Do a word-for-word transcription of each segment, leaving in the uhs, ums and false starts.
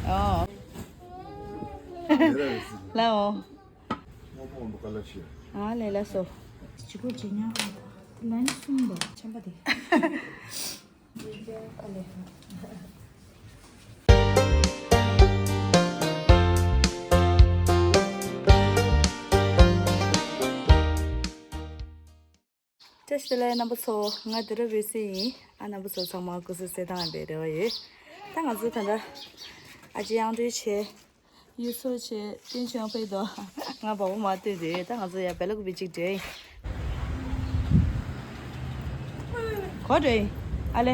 ཨོ། ལའོ། ཨ་ལེ་ལ་སོ། ཅི་གོ་ཅི་ཉག་ལན་གསུམ་པ་ཆམ་པ་དེ། ཨ་ལེ། བཀྲ་ཤིས་བདེ་ལེགས་རྣམ་པ་ཚོ། ང་དེ་ར་བེ་སི་ཡིན། ཨ་རྣམ་པ་ཚོ་ཚང་མ་སྐུ་གཟུགས་གསལ་ཐང་ཡིན་པའི་རེ་བ་ཡོད། ད་ང་ཚོ་ད་ལྟ་ཨ་ཅེ་གཡང་སྒྲོལ་བྱས། གཡུ་མཚོ་བྱས། བསྟན་ཆོས་ཕེབས་དོ། ང་བ་བོ་མ་ལྟོས་ཏེ་ད་ང་ཚོ་ཡ་བེ་ལ་ཀུ་པི་གཅིག་འགྲོ་ཡིན། གོ་འགྲོ་ཡིན། ཨ་ལེ།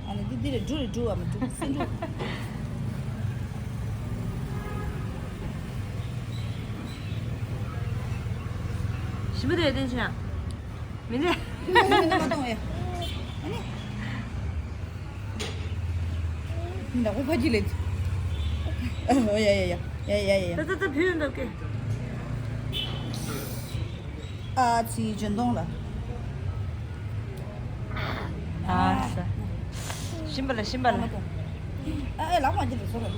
ཨ་ནི་འདི་འདི་རེད། འབྲུ་རེད། འབྲུ་བ་མ་འབྲུ་སེ་འབྲུ། ཞིམ་པོ་རེད་བསྟན་ཆོས། མི་འདྲ། མི་འདྲ་མ་གཏོང་བས། ཨ་ནི། མི་འདྲ་ཁོ་ཕ་གི་ལེད། ཨ་ཡ་ཡ་ཡ་ཡ་ཡ་ཡ་ཡ། ད་ད་ད་བུད་འདུག་གི། ཨ་ཙི་འཇོན་གདོང་ལ། ཨ་ས། ཤིམ་པ་ལ་ཤིམ་པ་ལ། ཨ་ཨེ་ལག་མ་ཅི་རེད་སོ་རེད།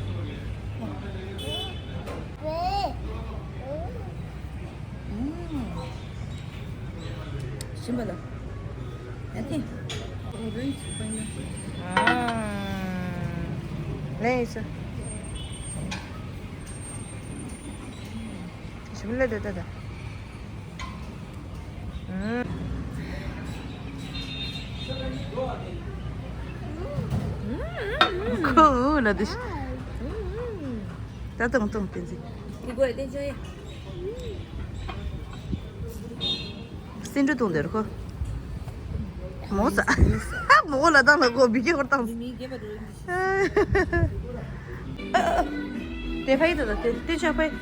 ཤིམ་པ་ལ། ཨ་ཏི། ཨ། ལེ་སོ། ཞིམ་ལ་ད་ད་ད། ཁོ་འུ་ན་དུ་ཤི། ད་ཏོང་ཏོང་བསྟན་འཛིན། འདི་དགོས་བསྟན་ཆོས་ཡ། སེ་འབྲུ་བཏུང་དེར་ཁོ། མོ་ས། མོ་ལ་བཏང་ལ་ཁོ་བི་ཀེ་ཧོར་བཏང་། དེ་ཕ་ཡི་དོ་དེ་དེ་ཆ་ཕ་ཡི།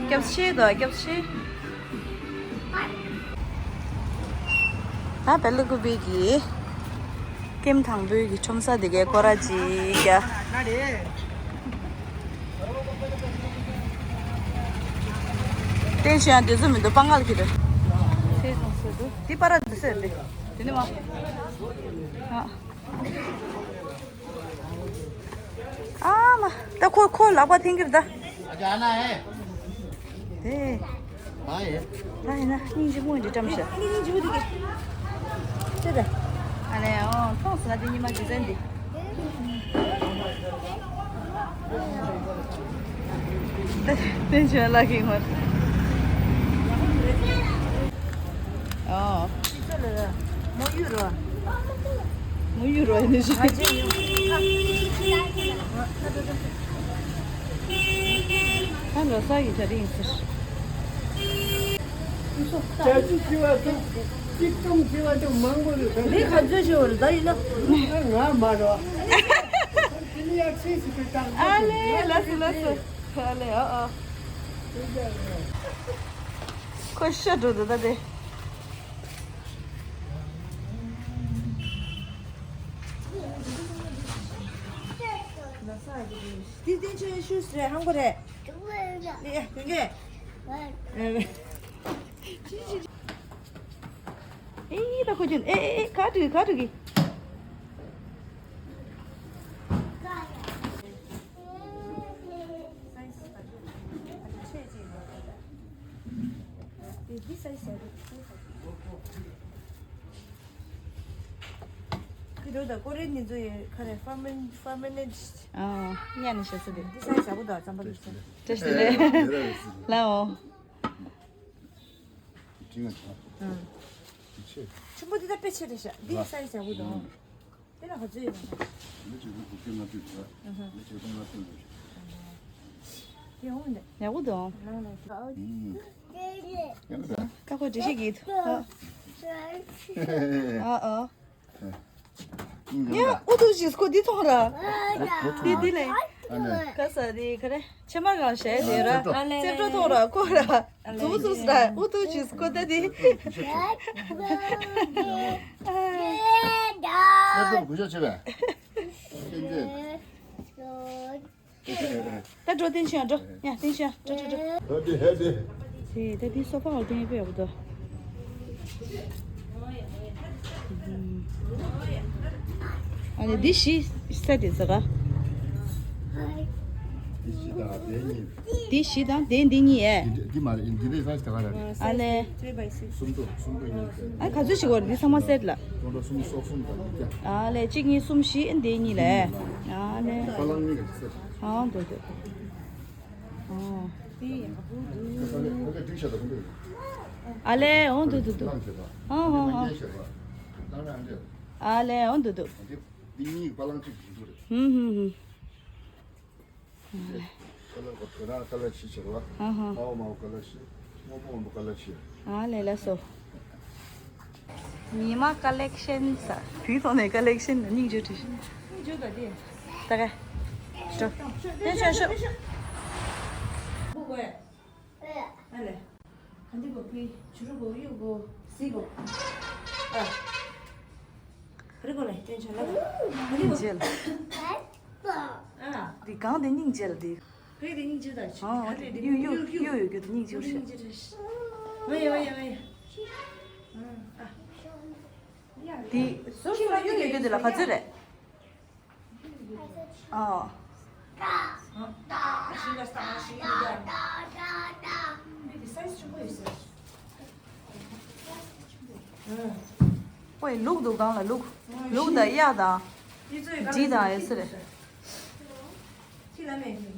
སྐྱབས་ཆེ་དོ་སྐྱབས་ཆེ། ད་བེ་ལི་ཀུ་པི་གི་ཀེམ་དང་པོའི་གི་ཁྲོམ་ས་དེ་གའི་སྐོར་ར་ཅིག་རྒྱ། དེ་བཞིན་ཡང་དེ་ཚོ་མི་འདུག་པ་ང་ལ་ཁྱེར་རེད། དེ་པ་ར་དེ་ཚོ་རེད། དེ་ནི་མ། ཨ་མ། ད་ཁོ་ཁོ་ལག་པ་འཐེན་གྱི་རེད་ད། དེ། ད་ཡིན་ན་སྙིང་རྗེ་མོ་འདི་བཀྲམ་ཤག་སྙིང་རྗེ་མོ་འདི་གི། ཅི་རེད། ཨ་ལེ་ཨོ་མཐོང་སོང་ན་དེ་ཉི་མ་རྗེས་ཟན་འདི། བསྟན་ཆོས་ལགས་ཀྱིས་ངོ་། ཨོ། མོ་ཡུ་རོ། མོ་ཡུ་རོ་ནི་ཞིག་ད་ལོ་གསར་གྱི་གྲ་སྒྲིག་ཡིན་ཟེར། ཅ་ཅི་ཅི་བ་དང་། གཅིག་སྟོང་ཅི་བ་དང་མང་པོ་རེད། འདི་ག་ཚོད་ཞིག་འོར་ད་ཡིན་ན། ང་མ་རོ། དེ་ནི་ཡར་ཆེ་ཞིག་གི་བཏང་། ཨ་ལེ་ལ་སི་ལ་སི། ཨ་ལེ་ཨ་ཨ། ཁོ་ཤ་འགྲོ་འདུག་ད་དེ། དེ་བསྟན་ཆོས་ཤུ་ཟེར་ཧང་གོ་རེད། ཡ་དེ་གས། ཨེ་ད་ཁོ་ཅན་ཨེ་ཨེ་ཨེ་ག་དུས་ག་དུས་ཀྱི། ཁི་འགྲོ་དང་ཀོ་རེ་ནི་ཚོ་ཡི་ཁ་རེ་ཕར་མན་ཕར་མན་ནེ། ཨ་ཉ་ནི་ཤ་སི་དེ། འདི་སའི་ཟ་བོ་དང་རྩམ་པ་ལུག་ཚོ། བཀྲ་ཤིས་བདེ་ལེགས། ལའོ། ཆེན་པོ་འདི་ད་དཔེ་ཆེ་རེད་ཤག་འདི་སའི་ཟ་བོ་དང་། དེ་ལ་ག་ཚོད་ཡོད་ན། ཡག་པོ་འདུག་ད་ཁོ་འགྲེལ་བཤད་གྱིས་ཐུག་ཨ་ཨ། ཡ་ཨུ་ཐུག་ཅིག་ཁོ་འདི་མཐོང་ར། འདི་འདི་ལས། ག་ས་འདི་ག་རེ་ཕྱེ་མར་གང་བྱས་དེ་ར། རྩེ་བྲོ་མཐོང་ར་ཁོ་ར། ཟུག་ཟུག་ཟ་ཨུ་ཐུག་ཅིག་ཁོ་ད་འདི། ལ་ཏོ་གུ་ཤོ་ཆེ་བས། ད་འགྲོ་བསྟན་ཆོས་འགྲོ། ཡ་བསྟན་ཆོས་འགྲོ་འགྲོ་འགྲོ། ཧ་དེ་ཧ་དེ། དེ་ད་དེ་སོ་ཕ་ཧོལ་ཏེ་ཡ་པེ་ཡ་བུ་དོ། ཨ་ནི་འདི་བཞི་སེ་ཊི་ཟེར་ག་འདི་བཞི་དང་དེ་གཉིས། འདི་བཞི་དང་དེ་འདི་གཉིས་ཨེ། འདི་འདི་མ་རེད། འདི་འདི་ས་ཆ་ག་རེད། ཨ་ལེ། གསུམ་དུ་གསུམ་དུ་གཉིས་ཀ་ཨ་ག་ཚོད་ཞིག་བར་འདི་ཚང་མ་སེ་ཊི་ལ། ཀྲོང་ཀྲོ་གསུམ་སོག་གསུམ་དང་ཉིས་ཀ་ཨ་ལེ། གཅིག་གཉིས་གསུམ་བཞི་འདི་གཉིས་ལ་ཨེ། ཨ་ལེ། ཧྥ་ལང་གཉིས་ཀ་སེ་ཊི། ཨ་འདུག་འདུག་ཨོ། ཨ་ལེ། འོང་འདུག་འདུག་འདུག་ཨ་ཧོ་ཧོ། ཨ་ལེ། འོང་འདུག་འདུག་ཧུམ་ཧུམ་ཧུམ། ཨ་ཧོ། ཨ་ལེ་ལགས་སོ། ཉི་མ་ཀ་ལེག་ཤན་ཟེར། བུའི་ཐོག་ནས་ཀ་ལེག་ཤན་སྙིང་རྗེ་བྲིས། སྙིང་རྗེ་ད་དེ། ད་ག་ཤོ། ཏེ་ཤོ་ཤོ། ཨ་ལེ། ག་འདི་གོ་ཕི་ཆུ་རུ་གོ་ཡུ་གོ་སི་གོ་ཨ། ག་རི་གོ་ལེ་ཏེ་ཤོ་ལ། ག་འདི་གོ། སྙིང་རྗེ་ལ། ཨ། འདི་གང་དེ་སྙིང་རྗེ་ལ་འདི། ཕེ་དེ་སྙིང་རྗེ་ད་ཆུ། ཨོ་ཨོ་དེ་ཡུ་ཡུ་ཡུ་ཡུ་ཡུ་གི་དེ་སྙིང་རྗེ་ཞེས། སྙིང་རྗེ་རེད། ཨ་ཡ་ཨ་ཡ་ཨ་ཡ། ཨ། དེ་ཁྱི་ལ་ཡུ་ཡུ་གི་དེ་ལ་ག་ཚོད་རེད། ཨོ། ཨ་ཤི་ལ་ས་ཤི་ལ་ཡ། མི་དེ་སའི་ཛི་ཆུང་པོ་ཡོད་ཟེར། ཨོ་ལུག་འདུག་གང་ལ་ལུག་ལུག་དང་གཡག་དང་འབྲི་དང་ཨེ་ཟེར། ཁྱི་ལ་མེད་ནི།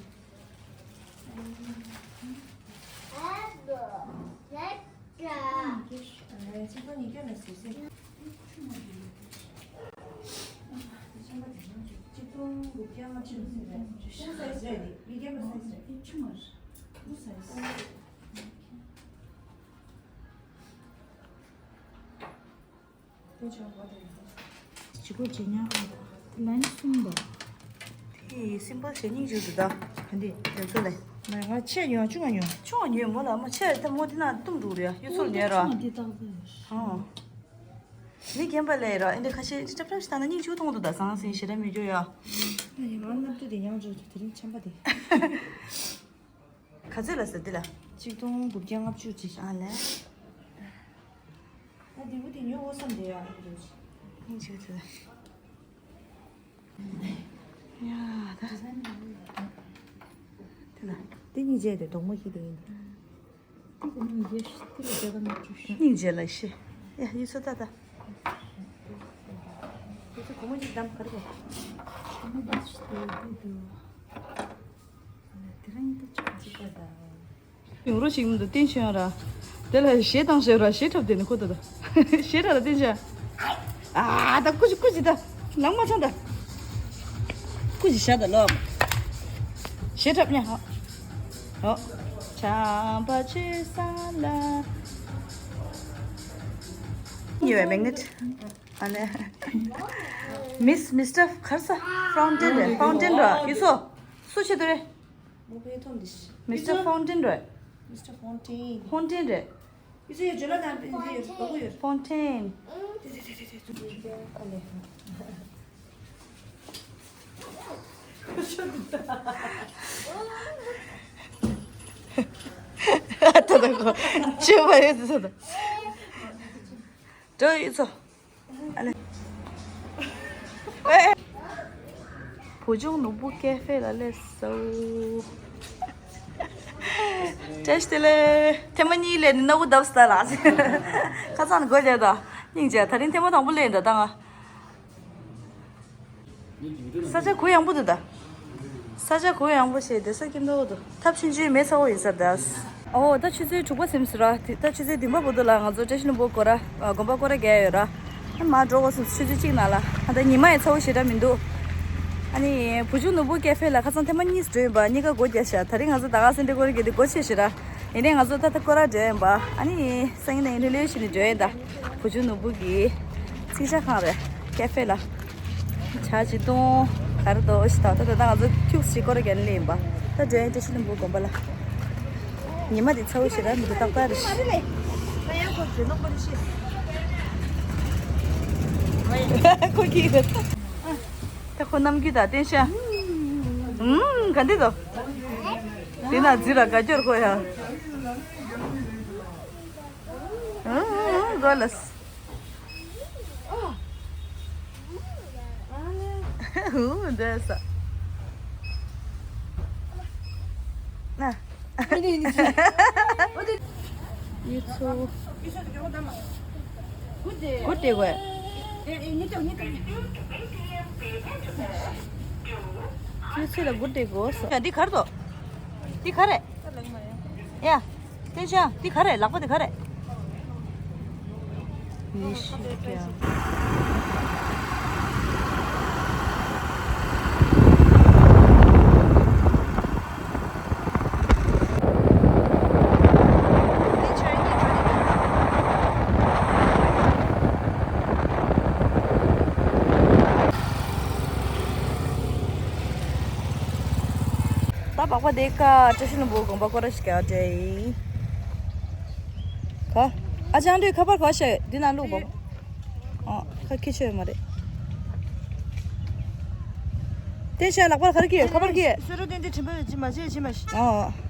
ཇི་གོ་ཇི་ཉག་ལན་གསུམ་པ། དེ་སིམ་པལ་ཞེ་སྙིང་རྗེ་འདུག་ད། ག་འདི་རྒྱ་མཚོ་ལས། མ་ང་ཆེ་ཉོ་ཆུང་ང་ཉོ། ཆུང་ང་ཉོས་མོ་ལ་མ་ཆེ་ད་མོ་དེ་ན་བཏུང་འགྲོ་རེད་ཡ་གཡུ་མཚོར་ཉོས་ར། ཆུང་ང་འདི་ཏག་ཏག་ཡོད། ཧང་། མི་རྒན་པ་ལས་ར་ཨེ་འདྲ་ཁ་ཤས་ཅི་ཏྲབ་ཏྲབ་ཞིག་བཏང་ན་སྙིང་རྗེ་མཐོང་འདུག་ད་ཟང་ཟིང་ཞེ་དྲག་མི་འགྱོ་ཡ། ང་ནམ་དུ་དེ་ཡང་འགྲོ་དེ་རིང་ཆམ་པ་དེ། ག་ཚོད་ལ་ཟེར་འདི་ལ། ཆིག་སྟོང་དགུ་བརྒྱ་ལྔ་བཅུ་ཅིག་ཨ་ལས། ད་འདི་བུ་དེ་ཉོ་འོ་བསམ་དེ་ཡ། ཨིན་ཆི་ཚོད། ཡ་ད། དེ་ལ། དེ་གཉིས་བྱས་ཏེ་གདོང་མོ་ཞིག་དེ་ཡིན། སྙིང་རྗེ་ལ་ཤི། ཡ་ཡིད་ཚོད་ད་ད། ཡིད་ཚོད་གོང་མ་ཅིག་བདམས་ག་རེ་གོ། ཡོང་རོགས་ཞིག་མི་འདུག་བསྟན་ཤོད་ཡོང་ར། དེ་ལ་གཞས་བཏང་ཤོད་ར་གཞས་འཁྲབ་དེ་ནི་ཁོ་ཐོ་ད། གཞས་འཁྲབ་ལ་བསྟན་ཤོད། ཨ་ད་ཀུ་ཅི་ཀུ་ཅི་ད། ལང་མ་ཚང་ད། ཀུ་ཅི་ཤ་ད་ལོ། གཞས་འཁྲབ་ཉ་ཧོ། ཧོ། བྱམས་པ་ཆོས་ས་ལ། ཉེ་བའི་མེག་ནེ་ཊི། ཨ་ལེ། མིས་མི་སི་ཊར་གར་ས་ཧྥོན་ཊེན་རེད་ཧྥོན་ཊེན་ར་ཡིན་སོ། སུ་ཆེ་དུ་རེད། མོ་པའི་ཐོན་འདི། མི་སི་ཊར་ཧྥོན་ཊེན་རེད། མི་སི་ཊར་ཧྥོན་ཊེན། ཧྥོན་ཊེན་རེད། ཡིན་སོ་ཡོད་ཇོ་ལ་དང་པིན་ཟི་ཡོད་ལོ་གོ་ཡོད། ཧྥོན་ཊེན། ད་ད་གོ་ཅོ་བ་ཡོད་ད་ད། འགྲོ་ཡིན་སོ། ཨ་ལེ། ཨེ། བུ་ཆུང་ནོར་བུ་ཀེ་ཧྥེ་ལ་སླེབས་སོ། བཀྲ་ཤིས་བདེ་ལེགས། ཐེངས་མ་གཉིས་སླེབས་ནས་སྣ་བུག་བརྡབས་སོང་ད་ལགས། ཁ་སང་ནས་སྒོ་བརྒྱབ་ད། སྙིང་རྗེ། ད་རིང་ཐེངས་མ་དང་པོ་སླེབས་ད་ད་ང་། ས་ཆ་གུ་ཡངས་པོ་འདུག་ད། ས་ཆ་གུ་ཡངས་པོ་ཞིག་བསྡད་ས་སྐྱིད་པོ་འདུག་ཐབ་ཆུང་ཆུང་མེད་ཚ་བོ་ཡིན་ས་རེད་ད། ཨོ་ད་ཆུ་ཚོད་དྲུག་པ་ཟིན་སོང་ར། དེ་ད་ཆུ་ཚོད་བདུན་པ་བར་དུ་ལ་ང་ཚོ་བཀྲ་ཤིས་ལྷུན་པོ་སྐོར་ར་དགོན་པ་སྐོར་ར་རྒྱག་ཡོད་ར། ཨ་མར་འགྲོ་དགོས་སོང་ཆུ་ཚོད་གཅིག་ནང་ལ། ཨ་ད་ཉི་མ་ཡང་ཚ་བོ་ཞེ་དྲག་མི་འདུག་ཨ་ནི་བུ་ཆུང་ནོར་བུ་ཀེ་ཧྥེ་ལ་ཁ་སང་ཐེངས་མ་གཉིས་འགྲོ་ཡིན་པ། གཉིས་ཀ་སྒོ་བརྒྱབ་ཤག་ད་རིང་ང་ཚོ་ད་ག་སེ་འབྲས་དགོན་གྱི་དེ་སྒོ་ཕྱེ་ཤག་ར། ཡིན་ནའི་ང་ཚོ་ད་ལྟ་སྐོར་ར་འགྲོ་ཡིན་པ། ཨ་ནི་སང་ཉིན་ནས་ཡིན་ལོས་ལོས་བྱས་ནས་འགྲོ་ཡིན་ད། བུ་ཆུང་ནོར་བུ་གི་ཚིག་ཇ་ཁང་རེད། ཀེ་ཧྥེ་ལ། ཇ་ཅིག་འཐུང་། ག་རེ་འདུག་ཞིག་ད་ལྟ་ད་ལྟ་ང་ཚོ་ཁྱུག་ཅིག་སྐོར་ར་རྒྱག་ནས་སླེབས་ཡིན་པ། ད་འགྲོ་ཡིན་བཀྲ་ཤིས་ལྷུན་པོ་དགོན་པ་ལ། ཉི་མ་འདི་ཚ་བོ་ཞེ་དྲག་མི་འདུག་ཏག་ཏག་རེད་ཤག་ཁོ་གིས་རེད། ད་ཁོ་ནམ་རྒྱུན་དང་བསྟན་ཤག་ཨུམ་ག་འདི་དོ། དེ་ན་རྫི་ར་དགའ་སྐྱོར་ཁོ་ཡ། ཨུམ་ཨུམ་གོ་ལ། འདི་ས། ན། ཡུ་ཚོ། གུ་དེ་གོ། ཡུ་ཚོ་ལ་གུ་དེ་གོ་ས། འདི་གར་དོ། འདི་ག་རེད། ཡ། ཏེ་ཅང་འདི་ག་རེད། ལག་པ་འདི་ག་རེད། ཡེ་ཤེས་ཀྱང་། ད་པགས་པ་དེ་ཀ་བཀྲ་ཤིས་ལྷུན་པོ་དགོན་པ་སྐོར་ར་ཞིག་རྒྱག་འདྲ་ཡིན། ག་ཨ་ཅང་དུས་ཁ་པར་ག་ཤེ་འདི་ན་བླུགས་པ། ཨ་ཁ་ཁྱི་ཆོས་མ་རེད། དེ་ཤ་ལག་པར་ག་རེ་ཁྱི་ཁ་པར་ཁྱི། སུ་རུ་དེ་འདི་དྲིན་པ་ཡོད་ཅི་མ་བྱེད་ཅི་མ་ཤི། ཨ།